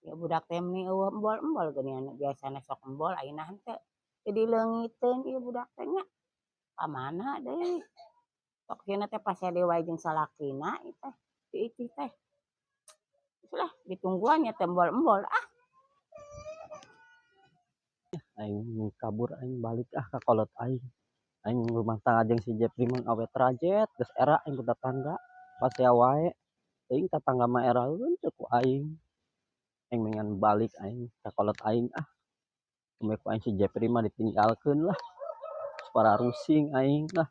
Ya budak teh meni eueuh embol-embol geuningan, biasana sok embol, ayeuna henteu. Jadi leungiteun ieu budak teh nya. Ka mana deui? Sok sieuna teh pasea wae jeung salakina ieu teh, si Icih teh. Geus lah ditungguan nya teh embol-embol ah. Aing kabur, aing balik ah ka kolot aing. Aing rumah tangga jeung si Jepri mah awet rajet, geus era aing ku tatangga. Pasea wae. Teuing tatangga mah eraeun teu ku aing. Aing mendingan balik aing ka kolot aing ah. Kumaha ku aing si Jepri mah ditinggalkeun lah. Geus pararusing aing lah.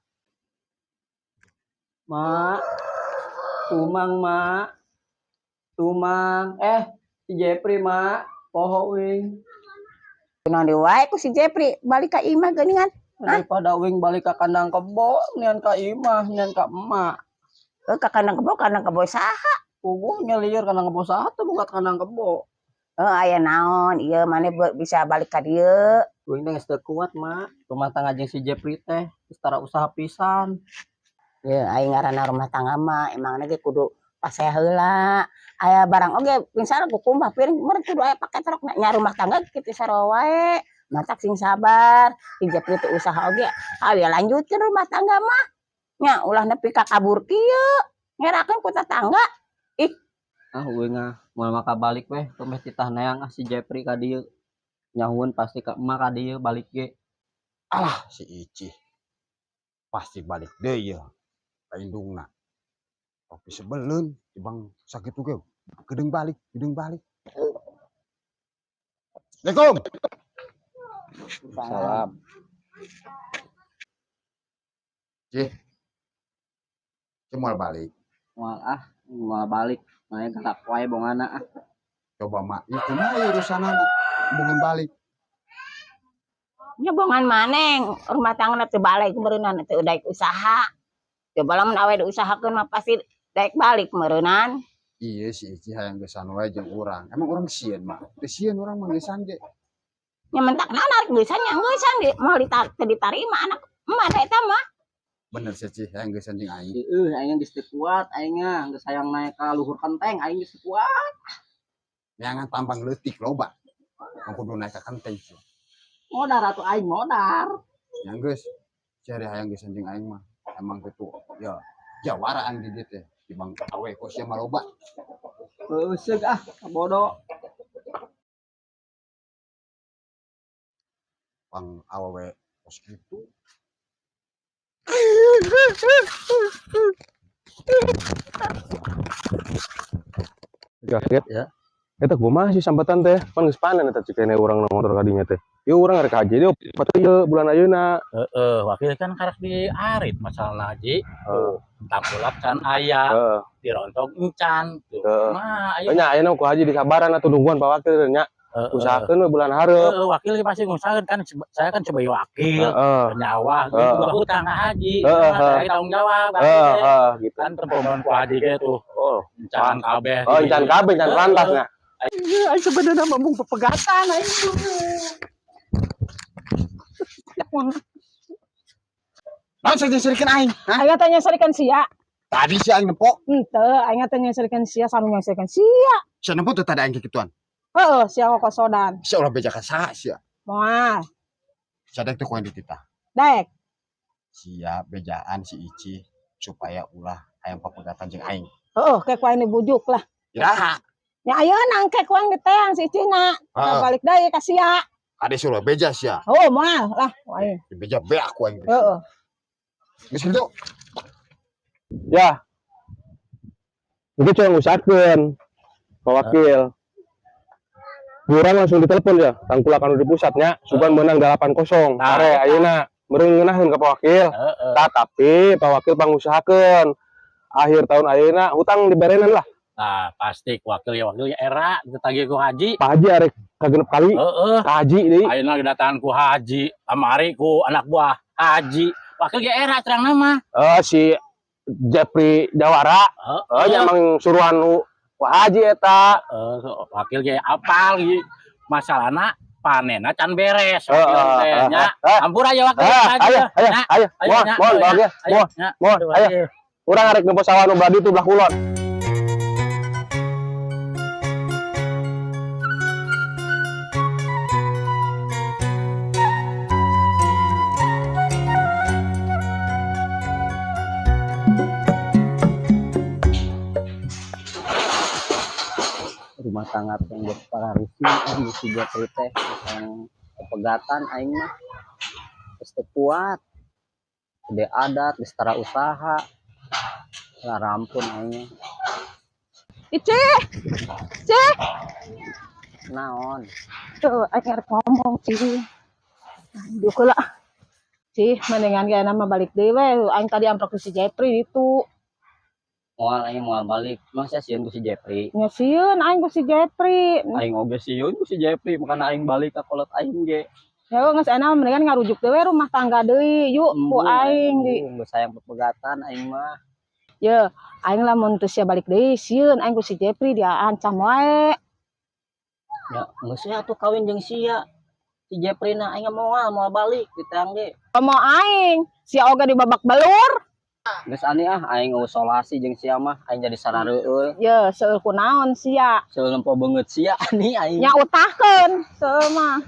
Mak, tumang mak, tumang. Si Jepri mak, poho uing. Kunaon deui wae ku si Jepri balik ka imah geuningan. Daripada uing balik ka kandang kebo, nian ka imah, nian ka emak. Heuh, ka kandang kebo saha? Puguh nyelieur kandang kebo saha teh buka kandang kebo. Heuh, aya naon ieu maneh bisa balik ka dieu? Uing teh geus teu kuat, Mak. Rumah tangga jeung si Jepri teh geus tara usaha pisan. Ye, aing ngaranna rumah tangga mah emangna ge kudu pasea heula. Aya barang oge misalnya kukumbah piring meureun kudu aya pake truk nya rumah tangga kitu sarua wae. Matak sing sabar, si Jepri teh usaha oge aya lanjutkeun rumah tangga mah. Nya ulah nepi ka kabur kieu, ngerakeun ku tetangga. Ih. Ah, uing ah moal maka balik weh, tumeh titah neang ah si Jepri ka dieu. Nyahueun pasti ka emak ka dieu balik ge. Alah si Icih. Pasti balik deui yeuh ka indungna. Tapi sebeleun tibang sakitu ge geudeung balik, geudeung balik. Assalamualaikum. Salam. Cih. Cih moal balik. Moal ah, moal balik. Maya galak wae bongana ah. Coba mak, ieu kumaha ieu urusanana embungeun balik. Nya bongan maneh rumah tangga teu balik meureunnan teu daek usaha. Coba lamun awe diusahakeun mah pasti daek balik meureunnan. Iya si Icih hayang geusan wae jeung urang. Emang urang sieun mah? Teu sieun urang mah geusan ge. Nya mentak naon arek geusan nya geusan di moal teu ditarima anak emak da eta mah. Bener sih Cih, hayang geusan jeung aing. Heeh, aing geus teu kuat aing mah, geus hayang naik ka luhur kenteng aing geus teu kuat. Neangan tambang leutik loba. Mah kudu naik ka kenteng sih. Modar atuh aing modar. Nya geus, cari hayang geusan jeung aing mah. Emang kitu ya jawara aing di dieu teh. Tibang awe kos sia mah loba. Heueuh seug ah, bodo. Pang awewe kos kitu. Kaget. Ya. Eta kumaha sih sambatan teh? Pan geus panen eta cikene urang na motor kadinya teh. Ieu urang rek haji deui opat ieu bulan ayeuna. Heeh, wakil kan karek diarit masalahna haji. Heeh. Tangkulap can aya, Heeh. dirontok encan. Tuh. Heeh. Mah ayeuna. Nya ayeuna ku haji disabaran atuh nungguan Pak Wakil nya. Heeh. Usahakeun we bulan hareup. Heeh, wakil pasti ngusahakeun kan saya kan sebagai wakil, Heeh. nyawa, Heeh. gitu, hutang ka haji. Heeh, Nah, heeh. saya tanggung jawab, Heeh, wakil teh. heeh, gitu. Kan permohonan ku haji ge tuh. Oh. Encan kabeh. Oh, encan kabeh, encan Heeh. lantas nya. Iya, aing sebenarnya mah mung pepegatan aing. Naon saja serikeun aing? Hah? Aing teh nyeserikan sia. Tadi si aing nempo. Henteu, aing teh nyeserikan sia, sanu nyeserikan sia. Sia nempo teh tadi aing kikituan. Heeh, sia kokosodan. Sia ulah beja ka saha sia. Moal. Sia dek teh ku aing dititah. Dek. Sia bejaan si Ici supaya ulah hayang papegatan jeung aing. Heeh, ke ku aing dibujuk lah. Iraha. Nya ayeuna engke ku aing diteang si Icina. Heeh. Balik deui ka sia. Kade suruh beja sia. Oh, moal lah ku aing. Beja beak ku aing. Heeh. Geus kitu. Ya. Mungkin cuma ngusahakeun Pak Wakil. Kurang langsung ditelepon ya, tangkulak anu di pusatnya, sugan menang 8-0. Nah. Are ayeuna meureun ngeunaheun ka Pak Wakil. Heeh. Tah, tapi Pak Wakil pangusahakeun akhir tahun ayeuna hutang diberenan lah. Nah, pasti ku wakil ya wakil ya era ditagih ku haji. Pak Haji arek kagenep kali. Heeh. Ka haji deui. Ayeuna kedatangan ku haji, kamari ku anak buah haji. Wakil ge era terang nama. Si Jepri Jawara. Heeh. Heeh, nya emang suruhan nu Pak Haji eta. Heeh, wakil ge apal ieu. Masalahna panenna can beres. Heeh, Wakil teh heeh, nya. heeh. Ampura ya wakil Heeh, haji. ayo, ayo, Nya, ayo. ayo, Mohon, nya, mohon, ayo, Pak Wakil. ayo, Mohon, nya. mohon, Ayo, ayo. ayo. Urang arek nempo sawah nu belah ditu belah kulon. Rumah tangga teh geus pararusuh ah si Jepri teh yang pegatan aing mah. Geus teu kuat. Gede adat, geus tara usaha. Lah rampun aing mah. Ici. Cih. Naon? Tuh, aing rek ngomong, Cih. Aduh lah. Cih, mendingan ge mah balik deui we. Aing tadi amprok si Jepri itu. Moal, aing moal balik. Emang sia sieun ku si Jepri? Nya sieun aing ku si Jepri. Aing oge sieun ku si Jepri, makana aing balik ka kolot aing ge. Ya geus enak mendingan ngarujuk deui we rumah tangga deui. Yuk ku aing di. Geus sayang pepegatan aing mah. Ye, aing lamun teu sia balik deui sieun aing ku si Jepri dia ancam wae. Ya, geus sia atuh kawin jeung sia. Si Jepri na aing moal moal balik diteang ge. Komo aing, sia oge di babak belur. Geus ani ah, aing isolasi jeung sia mah, aing jadi sarareueul. Ye, seueur kunaon sia. Seueur nempo beungeut sia ani aing. Nya utahkeun seueur mah.